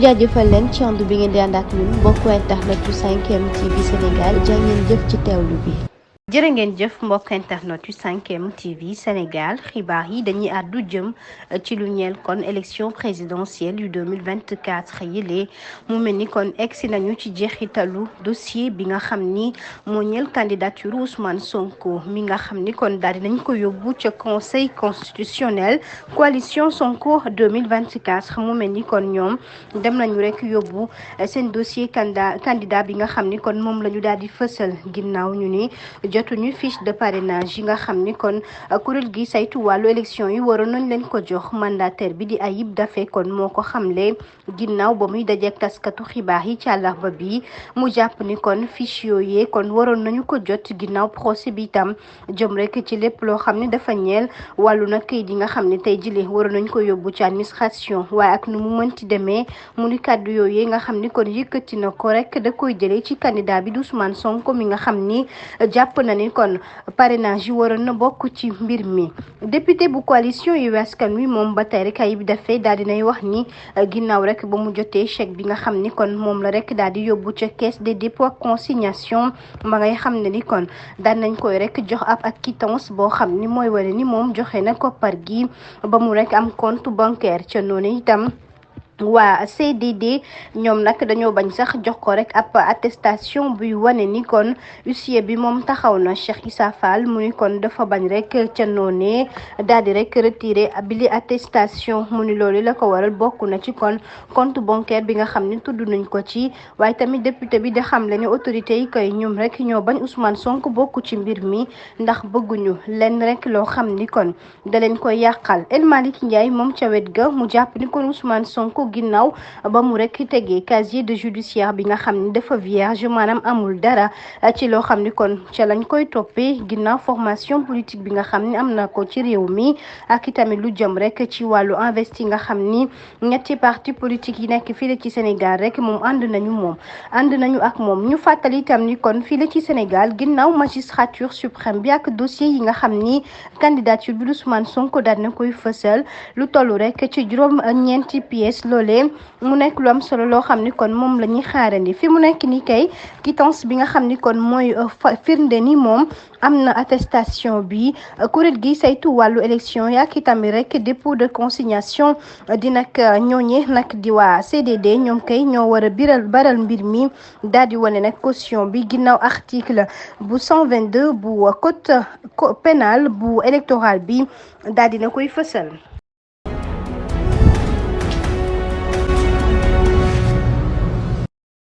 jaajëfal leen ci ànd bi ngeen di ànd ak ñun mbokku internet yu 5M TV Sénégal jaa ngeen jëf ci teewlu bi. jërë ngeen jëf mbokk internet yu 5M TV Sénégal xibaar yi dañuy àddu jëm ci lu ñeel kon élection présidentielle yu 2024 yile mu mel ni kon egsi nañu ci jeexitalu dossier bi nga xam ni moo ñeel candidature Ousmane Sonko mi nga xam ni kon daal di nañ ko yóbbu ca conseil constitutionnel coalition Sonko 2024 mu mel ni kon ñoom dem nañu rek yóbbu seen dossier candidat bi nga xam ni kon moom la ñu daal di fësal ginnaaw ñu ni jotuñu fiche de parrainage yi nga xam ni kon kuréel gi saytu wàllu élection yi waroon nañ leen ko jox mandataire bi di Ayib Daffé kon moo ko xamle ginnaaw ba muy dajeek taskatu xibaar yi ci àllarba bi mu jàpp ni kon fiche yooyee kon waroon nañu ko jot ginnaaw procès bi itam jëm rek ci lépp loo xam ne dafa ñeel wàllu nag kayit yi nga xam ne tey jile waroon nañ ko yóbbu ci administration waaye ak nu mu mënti demee mu ni kàddu yooyee nga xam ni kon yëkkati na ko rek da koy jëlee ci candidat bi di Ousmane Sonko mi nga xam ni jàpp na ni kon parrainage yi waroon na bokk ci mbir mi député bu coalition Yewwi Askan Wi moom ba tey rek Ayib Daffé daal dinay wax ni ginnaaw rek ba mu jotee chèque bi nga xam ni kon moom la rek daal di yóbbu ca caisse des dépôts ak consignation ma ngay xam ne ni kon daan nañ koy rek jox ab ak quittance boo xam ni mooy wane ni moom joxe na koppar gi ba mu rek am compte bancaire ca noonu itam waa CDD ñoom nag dañoo bañ sax jox ko rek ab attestation buy wane ni kon huissier bi moom taxaw na Cheikh Issa Fall mu ni kon dafa bañ rek ca noonee daal di rek retiré bili attestation mu ni loolu la ko waral bokk na ci kon compte bancaire bi nga xam ne tudd nañ ko ci waaye tamit député bi di xam le ne autorité yi koy ñoom rek ñoo bañ Ousmane Sonko bokk ci mbir mi ndax bëgguñu leen rek loo xam ni kon da leen koy yàqal El Malick Ndiaye moom ca wet ga mu jàpp ni kon Ousmane Sonko ginnaaw ba mu rek tegee casier de judiciaire bi nga xam ni dafa vierge maanaam amul dara ci loo xam ni kon ca lañ koy toppee ginnaaw formation politique bi nga xam ni am na ko ci réew mi ak itamit lu jëm rek ci wàllu investi nga xam ni ñetti parti politique yi nekk fii la ci Sénégal rek moom ànd nañu ak moom ñu fàttali itam ni kon fii la ci Sénégal ginnaaw magistrature suprême bi ak dossier yi nga xam ni candidature bi Ousmane Sonko daal na koy fësal lu tollu rek ci juróom ñeenti pièces mu nekk lu am solo loo xam ni kon moom la ñuy xaarandi fi mu nekk ni kay quittance bi nga xam ni kon mooy firnde ni moom am na attestation bi kuréel gi saytu wàllu élection yaa ki tamit rek dépôt de consignation di nag ñooñe nag di waa CDD ñoom kay ñoo war a baral mbir mi daal di wane nag caution bi ginnaaw article bu 122 bu code pénal bu électoral bi daal dina koy fësal